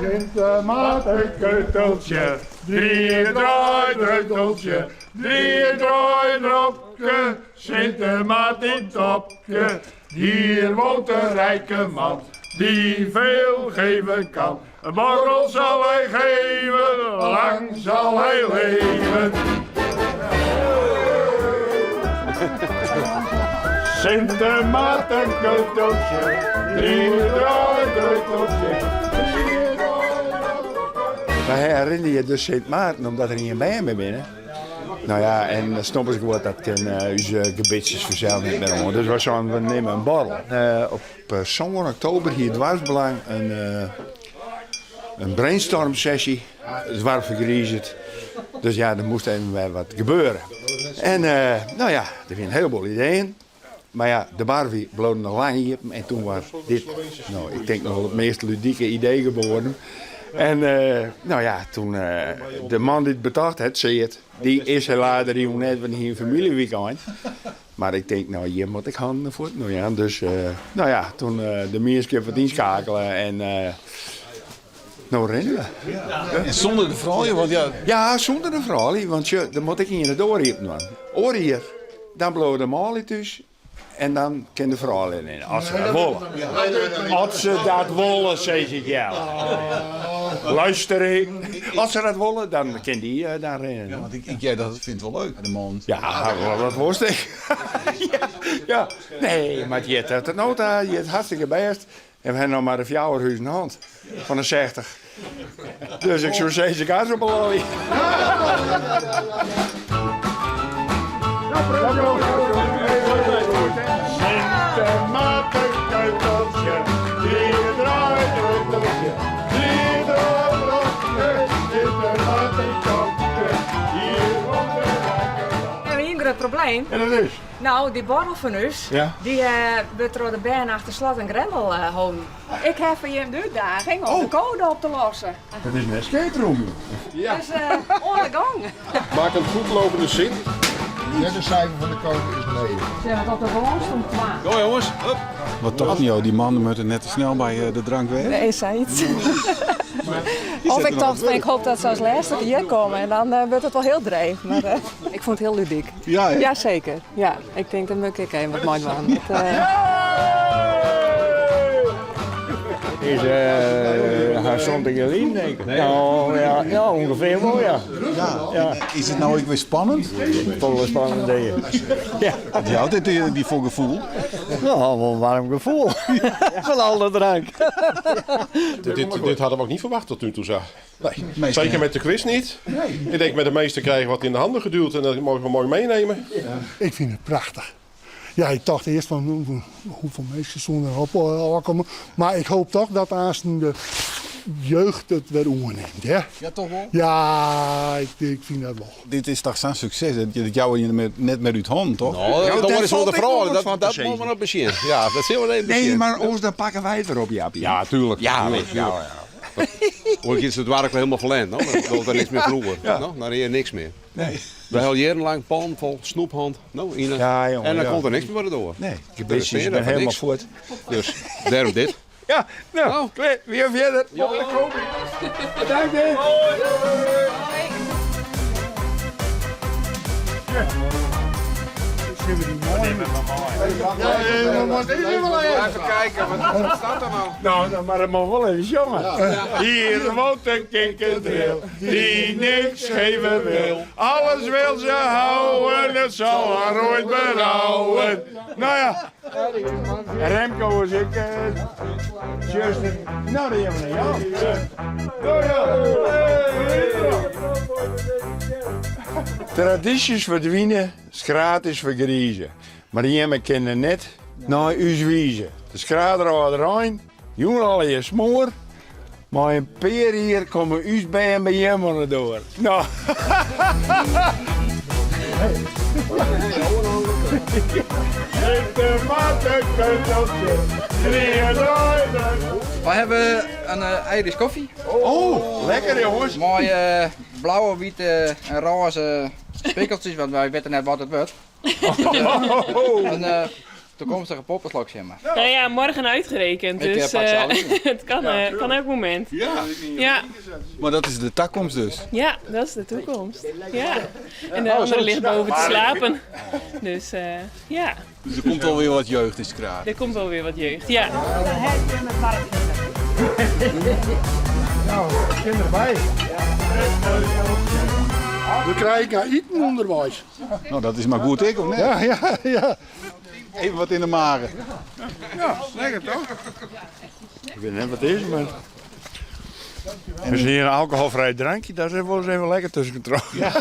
Sint-Maartenkeuteltje, drie draaidreuteltje, drie draaidropke, Sint-Maarten topke. Hier woont een rijke man, die veel geven kan. Een borrel zal hij geven, lang zal hij leven. Sint-Maartenkeuteltje, drie draaidreuteltje, drie Wy herinnerje je dus Sint Maarten omdat der ien bern by binne. No ja, en dan snoppen se goed, dat kin ús gebitsjes fansels net mear oan. Dus wy seinen, we nimme in borrel. Op sân oktober hie Doarpsbelang in, in brainstorm sessie. It doarp fergrizet. Dus ja, der moast even wer wat gebeure. En no ja, der wiene in heleboel ideeën. Mar ja, de bar wie bleau noch lang iepen en toen waard dit, no, ik tink noch wol it meast ludike idee geboren. En no ja, toen de man dy't it betocht hat, Seat, dy is helaas der jûn net, want hy hie in famyljewykein. Mar ik tink, no, hjir moat ik hannen en fuotten oan jaan. Dus no ja, toen de mienskip wat ynskakele en no rinne we. En sûnder de froulju? Want ja... Ja, sûnder de froulju, want sjoch, der moat ek ien de doar iepen dwaan. Oar jier, dan bliuwe de manlju thús en dan kin de froulju rinne, as se dat wolle. As se dat wolle, sis ik Jelle. Luister, as se dat wolle, dan kin dy dan rinne. Ja, want ik hear dat fynt it wol leuk, de man. Ja, dat wolst ek. Ja, ja. Nee, mar it giet tot no ta, it giet hartstikke bêst. En we ha noch mar de fjouwer huzen hân fan de sechtich. Dus ik soe sizze, gas op 'e lolly. We hawwe ien grut probleem. En dat is? No, dy borrel fan ús, dy wurdt troch de bern achter slot en grendel holden. Ik ha foar jim de útdaging om de koade op te lossen. Dat is in escape room. Dus oan de gong. Maak een goedlopende zin. Het derde cijfer van de code is 9. Zeg, want op de wâl stond twa. Go jongens, hup. Wat tochten jo, dy mannen moatte net te snel by de drank wêze? Nee, sayts. Of ik tocht, ik hoop dat se as lêste hjir komme en dan wurdt it wol hiel dreech. Mar ik fûn it hiel ludyk. Ja, hè? Ja, seker. Ja, ik tink dan moat ik even wat meidwaan. Dat, Is uh, 70 jaar lyn, denk ik. Nou, ja, ja, ûngefear wol, ja. Ja. Is it no ek wer spannend? Folle spannend, ja. Wat jout dit dy foar gefoel? No, wol in waarm gefoel. Fan al de drank. Dit, dit hadden we ook niet verwacht tot nu toe zo. Nee. Zeker met de quiz niet. Ik denk met de meeste krijgen wat in de handen geduwd en dat mogen we mooi meenemen. Ik fyn it prachtich. Ja, ik tocht earst fan hoefolle minsken soene der op ôfkomme. Mar ik hoop toch dat aansten de jeugd it wer oernimt. Hè? Ja, toch wol? Ja, ik, ik fyn dat wol. Dit is toch sa'n sukses? Dat jouwe je net mear út hannen, toch? No, dat is wol de frou. Dat, dat moatte we noch besjen. Ja, dat sille we even besjen. Nee, mar oars dan pakke wy it wer op, Jappie. Ja, tuerlik. Ja, ja, ja. Oars giet it doarp hielendal ferlern, no? Dan bliuwt der niks mear fan oer. No, dan is der niks mear. Nee. We ha al jierrenlang pannen fol snoep hân, no, yn 'e, Ja, jongen, en dan ja. komt der niks mear foar de doar. Nee, Der gebitsjes is binne niks. hielendal fuort. Dus dêrom dit. Ja, no, No. klear, wy fierder. Bedankt, hè. Even kijken, wat staat er nou? Nou, dan maar het mag wel even sjongen. Hier woont een kinkendril die niks geven wil. Alles wil ze houden, het zal haar ooit berouwen. Nou ja, Remco is ik. Justin. Nou, die hebben we naar jou. Nou ja. Tradysjes ferdwine, skraat is fergrize. Mar jimme kinne net nei ús wize. De skraarder âlderein, jûn allegear smoar. Mei in pear jier komme ús bern by jim oan de doar. No. Wy hawwe in Irish coffee. Oh, lekker jongens. Mei blauwe, wite en rôze spikkeltsjes, want wy witte net wat it wurdt. In. Toekomstige poppenslok, zeg maar. Nou ja, morgen uitgerekend. Ik, Dus pak ze alle in. het kan elk moment. Ja. Ja. Maar dat is de toekomst dus. Ja, dat is de toekomst. Ja. En de andere ligt boven te slapen. Dus ja, Dus er komt alweer wat jeugd in Skraard. er komt wel weer wat jeugd. Ja. Nou, kinderen bij. We krijgen eten onderwijs. Nou, dat is maar goed ik, of niet? Ja, ja, ja. Even wat in de magen. Ja, lekker toch? Ik weet net wat het is, maar... Het is hier een alcoholvrij drankje, daar zijn we wel eens even lekker tussen getrokken. Ja,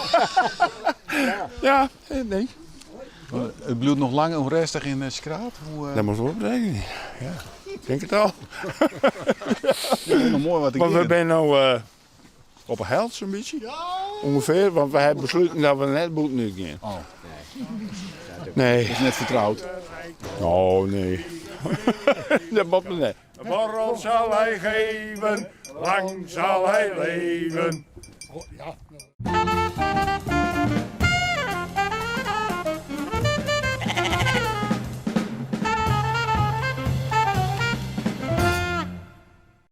ja nee. Het bloedt nog lang onrustig in Skraard. Hoe, Dat moet wel betekenen. Ja, ik denk het al. Ja, nog mooi wat ik Want we hier- zijn nou op een held zo'n beetje. Ongeveer, want we hebben besloten dat we net boet nu gaan. Oh. Nee. Dat is net vertrouwd. Oh, nee. Dat moet me net. Een borrel zal hij geven, lang zal hij leven. Ja.